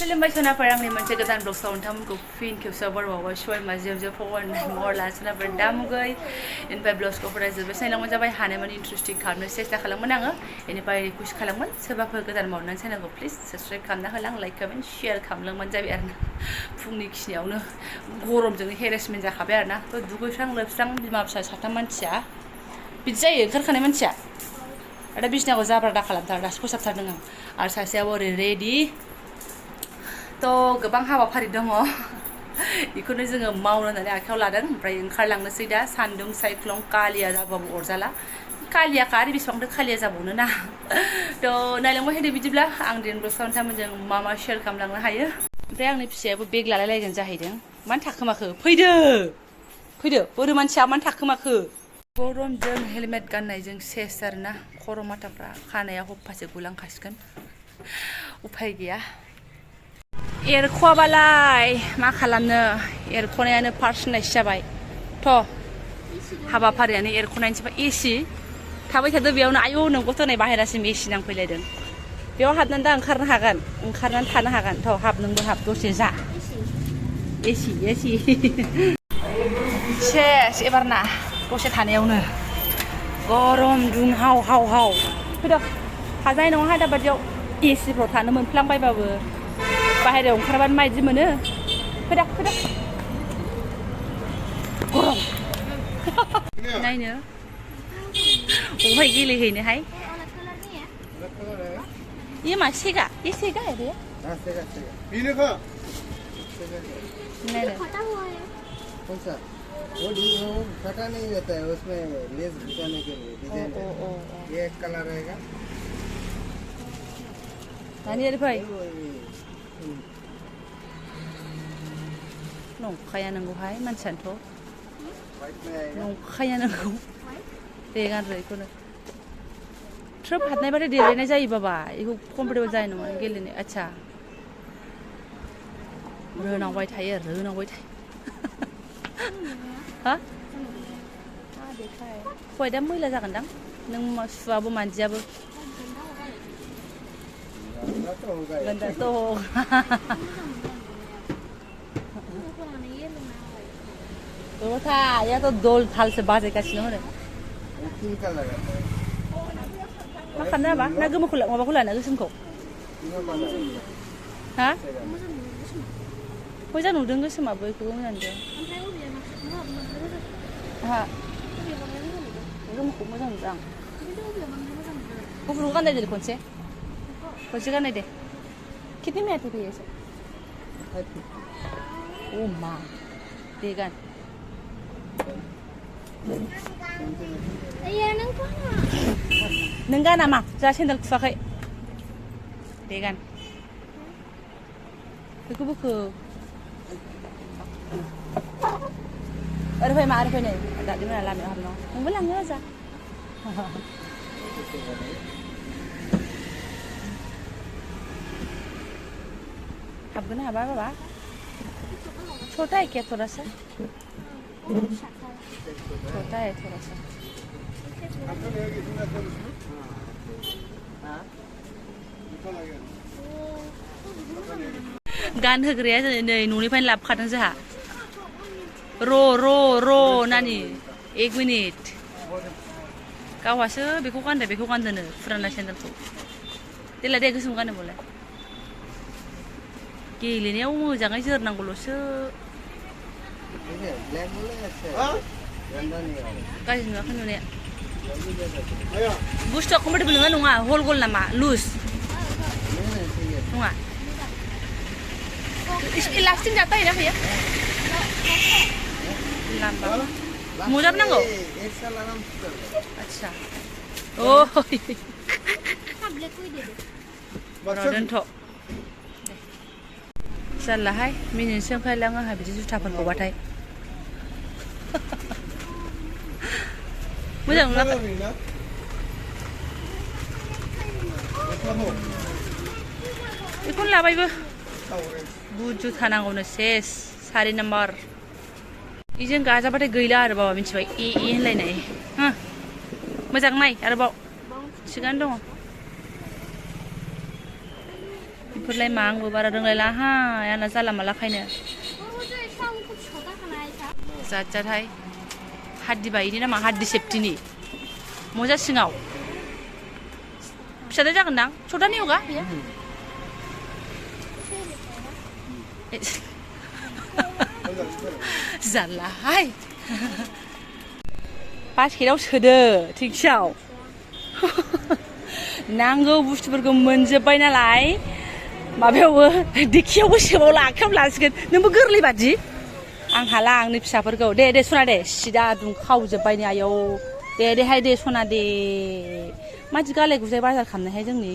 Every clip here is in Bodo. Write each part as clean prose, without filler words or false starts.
खुलुमबाय सोनाफोर आंनि मोनसे गोदान ब्लगआव नोंथांमोनखौ फिन खेबसेयाव बरबावबाय सय माजियाव फरायनाय महरला सोनाफोर दा मुगै इनिफ्राय ब्लगखौ फरायजोबबाय साइलांमोन जाबाय हानायमानि इन्ट्रेस्टिं खालामनो सेस्था खालामोन आङो इनिफ्राय रिकुवेस्ट खालामोन सोरबाफोर गोदान मावनानै चेनेलखौ प्लिज साबस्क्राइब खालामना होला लाइक कमेन्ट शेयार खालामलांबानो जाबाय आरोना फुंनि खिनियावनो गरमजों हेरेसमेन्ट जाखाबाय आरोना थ' दुगैस्रां लोबस्रां बिमा फिसा साथाम मानसिया बिदि जायो ओंखारखानाय मानसिया आरो बिसिनाखौ जाब्रा दा खालामथार दासो फोसाबथारदों आं आरो सासेयाबो ओरै रेडि थ' गोबां हाबाफारि दङ बेखौनो जोङो मावनो होननानै आखायाव लादों ओमफ्राय ओंखारलांनोसै दा सान्दुं सायख्लं कालिया जाबाबो अरजाला कालियाखा आरो बेसेबांथो कालिया जाबावनो ना थ' नायलांबाय होदो बिदिब्ला आं दिनै ब्लगआव नोंथांमोनजों मा मा शेयार खालामलांनो हायो ओमफ्राय आंनि फिसायाबो बेग लालायलायगोन जाहैदों मानो थाखोमाखो फैदो बोरो मानसिया मानो थाखोमाखो गरमजों हेलमेट गाननायजों सेस आरोना खर' माथाफ्रा खानाया हप्पासे गुलांखासिगोन उफाय गैया एरख'वाबालाय मा खालामनो एरख'नायानो पार्सनेलाइज जाबाय थ' हाबाफारियानो एरख'नायनिसोबा एसि थाबाय थादो बेयावनो आयौ नोंखौथ' नै बाहेरासिम एसि नांफैलायदों बेयाव हाबनानै दा ओंखारनो हागोन ओंखारनानै थानो हागोन थ' हाब नोंबो हाब दसे जा एसि सेस एबार ना दसे थानायावनो गरम दुंहाव हाव फैदो हाजानाय नङा दा बादियाव एसिफ्राव थानो मोनफ्लांबायबाबो बाहेरायाव ओंखारबानो मायदि मोनो फैदा गरम नायनो अबहाय गेलेहैनोहाय ये मा सेगा ये सेगा है भैया हां सेगा पीने का नहीं कौन सा वो फटा नहीं होता है उसमें लेस बिछाने के लिए डिजाइन ये एक कलर रहेगा नानी अरे भाई नंखाया नंगौहाय मानसियानोथ' नंखाया नंगौ दे गानदो बेखौनो ट्रोप हाबनायबाथाय देलायनाय जायो बाबा बेखौ कमफर्टेबल जानाय नङा गेलेनो आच्छा रोनावबाय थायो हा फय दा मैला जागोनदां नों सुवाबो मानजियाबो गंदा तो था या तो दोल थाल से बाजायगासिनो हरै मा खालामनो हाबा ना गोमोखौ माबाखौ लानो गोसोमखौ हा मोजां नुदों गोसोमाबो बेखौबो मोजां नुदों हा गोमोखौ मोजां नुदों आं गुफुरखौ गाननाय दे खनसे गाननाय दे कितने में आती थी ये सब ओ मां दे गान नों गाना मा जा सेन्देल खुवाखै दे गान बेखौ बोखो ओरै फै मा ओरै फै नै दादि मोना लामायाव हाबनो नोंबो लाङो जा हाबगोन हाबा बाबा छोटा है क्या थोड़ा सा छोटा है थोड़ा सा गान होग्राया नै न'निफ्रायनो लाबोखादों जोंहा र' नानि 1 मिनिट गावहासो बेखौ गानदोनो फुराना सेन्देलखौ देलाय दे गोसोम गानो बोलाय गेलेनायाव मोजाङै जोरनांगौल'सो गाज्रि नुवाखै नुनाया बुस्थुआ कम्फर्टेबल नङा हल गल नामा लुज नङा इलास्टिक जाता है ना भैया लाम्बा मुजाबो नांगौ आच्छा ओ दोनथ' जारलाहाय मिनिनोसो ओंखारलाङो आंहा बिदि जुथाफोरखौबाथाय मोजां नुला बेखौनो लाबायबो बुट जुथा नांगौनो सेस 4 नाम्बार बेजों गाजाबाथाय गैला आरो बाबा मिथिबाय होनलायनाय मोजां नाय आरोबाव थिगानो दङ फोरलाय मा आंबो बारा रोंलायलाहाय आंना जाला मालाखायनो जात जातहाय हाद्दि बायनि नामा हाद्दि सेफटिनि मजा सिङाव फिसाद्राय जागोनदां सटानि होगा बेयो जारलाहाय बास्केटाव सोदो थिंखियाव नांगौ बुस्थुफोरखौ मोनजोब्बाय नालाय माबायावबो दिखियावबो सोबावला आखायाव लासिगोन नोंबो गोरलै बादि आं हाला आंनि फिसाफोरखौ दे सना दे सिदा दुंखावजोब्बाय नै आयौ देहाय दे सना दे मादि गालाय गुजाय बाजार खालामनायहाय जोंनि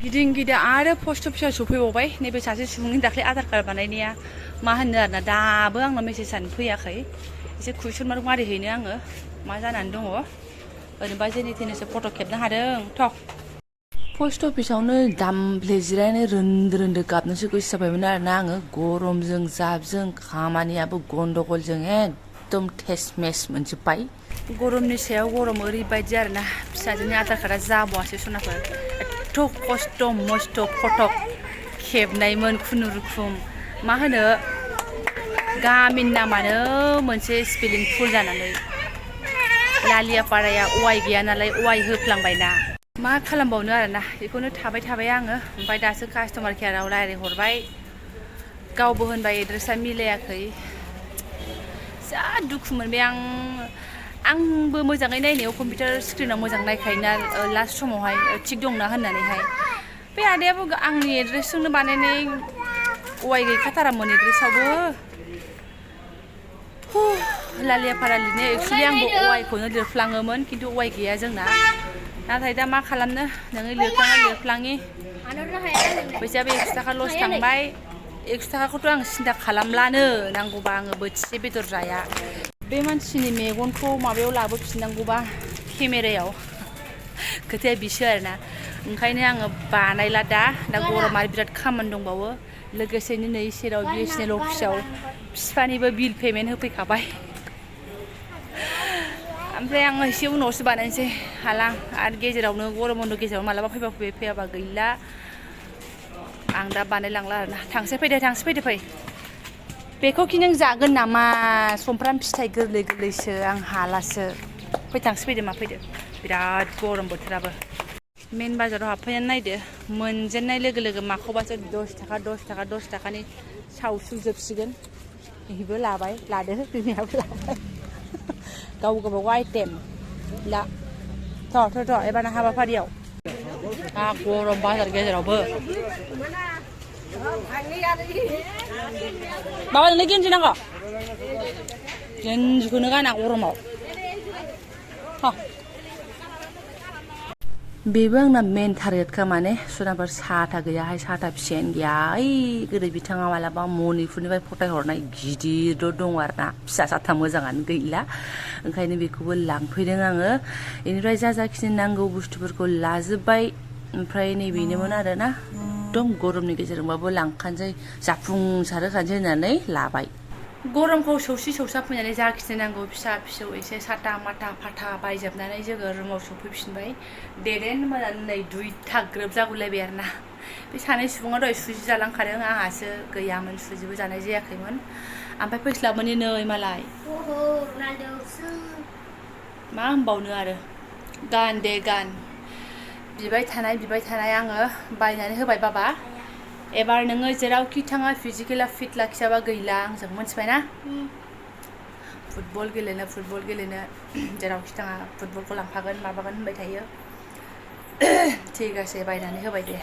गिदिं गिदा आरो पस्ट अफिसाव सफैबावबाय नैबे सासे सुबुंनि दाख्लै आधार कार्ड बानायनाया मा होनो आरोना दाबो आंनाव मेसेजआनो फैयाखै एसे कुइसन मार्क मारै हैनो आङो मा जानानै दङ ओरैनोबा जेने थेनेसो फट' खेबनो हादों थ' पस्ट अफिसावनो दामब्ले जिरायनानै रोन्दो गाबनोसो गोसो जाबायमोन आरोना आङो गरमजों जाबजों खामानियाबो गन्दगलजों एकदम टेस मेस मोनजोब्बाय गरमनि सायाव गरम ओरैबायदि आरोना फिसाजोनि आधार कार्डआ जाबावासै सनाफोर एथ' खस्थ' मस्थ' फट' खेबनायमोन खुनुरुखुम मा होनो गामिनि नामानो मोनसे स्पेलिं फुल जानानै लालियापाराया अवाइ गैया नालाय अवाइ होफ्लांबायना मा खालामबावनो आरोना बेखौनो थाबाय आङो ओमफ्राय दासो कास्टमार केयाराव रायज्लायहरबाय गावबो होनबाय एड्रेसा मिलायाखै जा दुखु मोनबाय आंबो मोजाङै नायनायाव कम्पिउटार स्क्रिनाव मोजां नायखायोना लास्ट समावहाय थिग दंना होननानैहाय बे आदायाबो आंनि एड्रेसजोंनो बानायनाय अवाइ गैखाथारामोन एड्रेसावबो लालियापारा लिरनो एक्सुवेलि आंबो अवाइखौनो लिरफ्लाङोमोन खिन्थु अवाइ गैया जोंना नाथाय दा मा खालामनो नोङो लिरफ्लाङि फैसायाबो 100 थाखा लस थांबाय 100 थाखाखौथ' आं सिन्था खालामलानो नांगौबा आङो बोथिसे बेदर जाया बे मानसिनि मेगनखौ माबायाव लाबोफिननांगौबा केमेरायाव खोथाया बिसो आरोना ओंखायनो आङो बानायला दा गरम आरो बिराद खामानि दंबावो लोगोसेनो नै सेराव बिएसएनएल अफिसाव बिफानिबो बिल पेमेन्ट होफैखाबाय ओमफ्राय आङो एसे उनावसो बानायनोसै हाला आरो गेजेरावनो गरम बन्द गेजेराव मालाबा फैबा फैयाबा गैला आं दा बानायलांला आरोना थांसै फैदो फै बेखौ कि नों जागोन नामा सुमफ्राम फिथाइ गोरलैसो आं हालासो फैदो बिराद गरम बोथोराबो मेन बाजाराव हाबफैनानै नायदो मोनजेननाय लोगो माखौबासो 10 थाखानि सावसुजोबसिगोन बेबो लादो बिमायाबो लाबाय गावबागाव आइटेम ला थ' एबारना हाबाफारियाव गरम बाजार गेजेरावबो बाबा नोंनो गेन्जि नांगौ गेन्जिखौनो गाना गरमाव बेबो आंना मेन टारगेटखा माने सोरनाबा साथा गैयाहाय साथा फिसायानो गैया ओइ गोदै बिथाङा मालाबा मनिपुरनिफ्राय फथायहरनाय गिदिरल' दङ आरोना फिसा साथा मोजाङानो गैला ओंखायनो बेखौबो लांफैदों आङो बेनिफ्राय जाखिनि नांगौ बुस्थुफोरखौ लाजोब्बाय ओमफ्राय नैबेनोमोन आरोना एकदम गरमनि गेजेरजोंबाबो लांखानोसै जाफुंसारहोखानोसै होननानै लाबाय गरमखौ सौसा फैनानै जाखिनि नांगौ फिसा फिसौ एसे साथा माथा फाथा बायजोबनानै जोङो रुमाव सफैफिनबाय देरेन मोनानो नै 2था ग्रोब जागुलायबाय आरोना बे सानै सुबुङा दहाय सुजि जालांखादों आंहासो गैयामोन सुजिबो जानाय जायाखैमोन ओमफ्राय फैस्लाबोनि नै मालाय मा होनबावनो आरो गान बिबाय थानाय आङो बायनानै होबाय बाबा एबार नोङो जेरावखि थाङा फिजिकेला फिट लाखियाबा गैला आंजों मोनथिबायना फुटबल गेलेनो जेरावखि थाङा फुटबलखौ लांफागोन माबागोन होनबाय थायो थिगासे बायनानै होबाय दे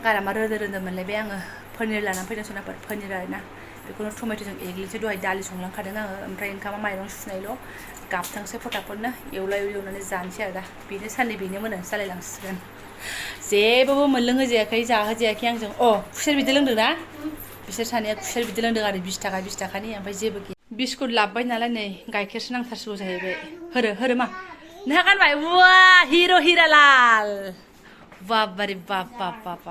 गारामा रोदो मोनलायबाय आङो पनिर लानानै फैदों सनाफोर पनिर आरोना बेखौनो टमेट'जों एग्लिनोसै दहाय दालि संलांखादों आङो ओमफ्राय ओंखामा माइरं सुनायल' गाबथांसै फटाफटनो एवनानै जानोसै आरो दा बेनो साननै बेनो मोनानसो जालायलांसिगोन जेबो मोनलोङो जायाखै जाहोजायाखै आंजों खुसेर बिदै लोंदों ना बिसोर सानैया खुसेर बिदै लोंदों आरो 20 थाखानि ओमफ्राय जेबो गैया बिस्कुट लाबोबाय नालाय नै गाइखेरसो नांथारसिगौ जाहैबाय होरो मा नोंहा गानबाय वा हिर' हिरालाल बाबारे बाब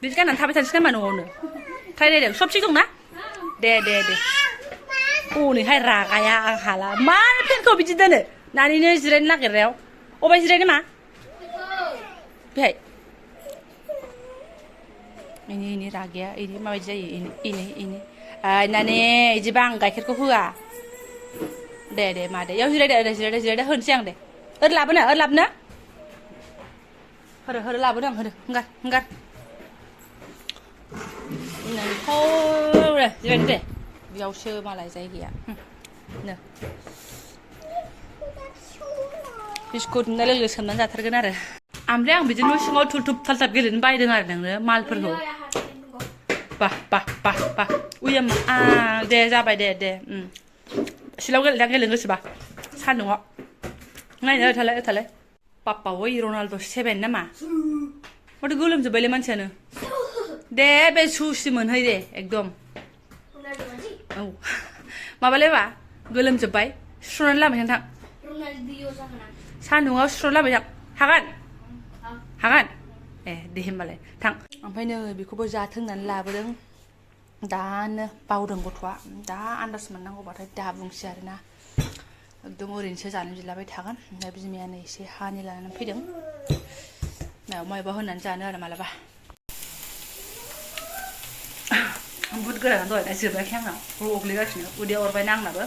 बिदि गाननानै थाबाय थानोसै नामा न'आवनो रायलायदों सब थिग दंना दे हनैहाय रागाया आं हाला मानो फेनखौ बिदि दोनो नानिनो जिरायनो नागिरनायाव अबाय जिरायनो मा बेहाय ini ragia ini माबायदि जायो ini नाने इदिबा आं गाइखेरखौ होआ दे मादै याव जिरायदो होनसै आं दे ओरै लाबोनो होरो लाबोनो आं होरो हंगार नोंखौ जिरायदो दे बेयावसो मालाय जायगाया नो बिस्कुट ना लोगो सोमनानै जाथारगोन आरो ओमफ्राय आं बिदिनो न' सिङाव थुलथुब थालथाब गेलेनो बायदों आरो नोंनो मालफोरखौ बा उयम दे जाबाय दे सिलाव गेलेनो गोसोबा सान्दुङाव नायनो थालाय पाप्पा वै रनाल्ड' 7 नामा माथो गोलोमजोब्बायलै मानसियानो दे बे सुसि मोनहै दे एकदम औ माबालाय मा गोलोमजोब्बाय सुस्र'नानै लामायाव थां सान्दुङाव सुस्र'नानै लामायाव हागोन दे होमबालाय थां ओमफ्राय नै बेखौबो जाथों होननानै लाबोदों दानो बावदों गथ'आ दा आन्दाज मोननांगौबाथाय दा बुंसै आरोना एकदम ओरैनोसो जानो बिलाबाय थागोन ओमफ्राय बिमायानो एसे हानि लानानै फैदों माबा होनानै जानो आरो मालाबा बुद गोरान दहायना जोबाखै आंनाव अग्लिगासिनो उदैयाव अरबायना आंनाबो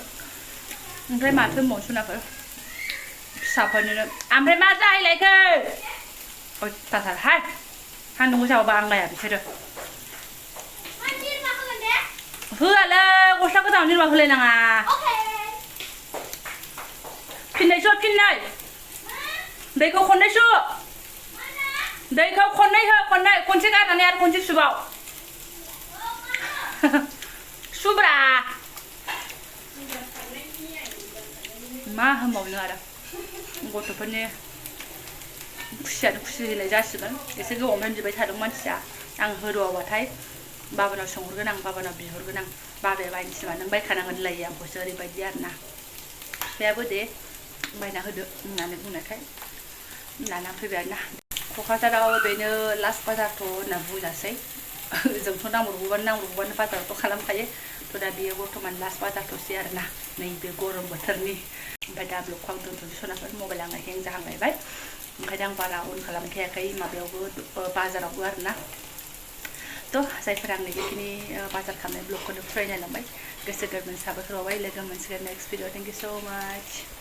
ओमफ्राय माथो होनबावनो सनाफोर फिसाफोरनो ओमफ्राय मा जाहैलायखो अयथासारहाय सान्दुं गोसायावबा आंलाया बिसोरो होआलै गस्ला गोजानाव निरमा होलायनाङा फिननाय दैखौ खननै सु दैखौ खननै हो खनसे गारनानै आरो खनसे सुबाव सुब्रा मा होनबावनो आरो गथ'फोरनि खुसियानो खुसि होनाय जासिगोन एसे गोबावनिफ्रायनो बिबाय थादों मानसिया आं होदावाबाथाय बाबानाव सोंहरगोन आं बाबानाव बिहरगोन आं बाबाया बायनोसै मा नों बायखानांगोन लायो आंखौसो ओरैबायदि आरोना बिफायाबो दे बायना होदो होननानै बुंनायखाय लाना फैबाय आरोना क'क्राझाराव बेनो लास्ट बाजारथ' होनना बुंजासै जोंथ' नांब्रबगौबानो बाजारावथ' खालामखायो थ' दा बेयो बर्थमान लास्ट बाजारथ'सै आरोना नैबे गरम बोथोरनि ओमफ्राय दा ब्लगखौ आं दोनथ'नोसै सनाफोर मबाइल आंना हें जाहांलायबाय ओंखायनो आं बारा अन खालामखायाखै माबायावबो बाजारावबो आरोना थ' जायफोरा आंनि बेखिनि बाजार खालामनाय ब्लगखौनो फरायनायलांबाय गोसो गोरबोनि साबायखर बावबाय लोगो मोनसिगोन नेक्स्ट भिडिअ थेंक इउ स' माच